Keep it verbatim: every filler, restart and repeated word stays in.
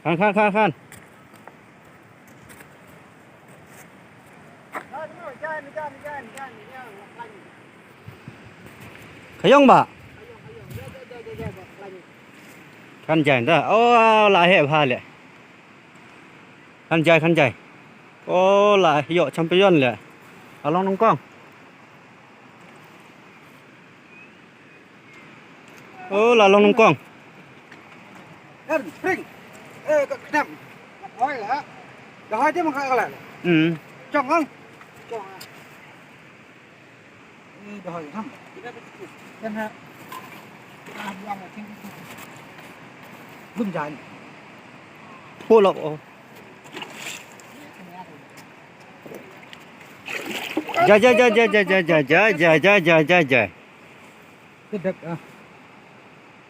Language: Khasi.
Khan, khan, khan, khan. Ka ïong ba? Khan jai da. Oh, la heh bha leh. Khan jai, khan jai. Oh, la ïoh champion leh. La long nyngkong. Oh, la long nyngkong. Em, pring. Eh, ka kdem. Hoi la. Da hoi te mang ka la. Hmm. Chong ang. Chong ang. Eh, da hoi ham. Kan ha. Ah, buang la ching. Gum jan. Oh, la, oh. Jai, jai, jai, jai. Te dep, ah.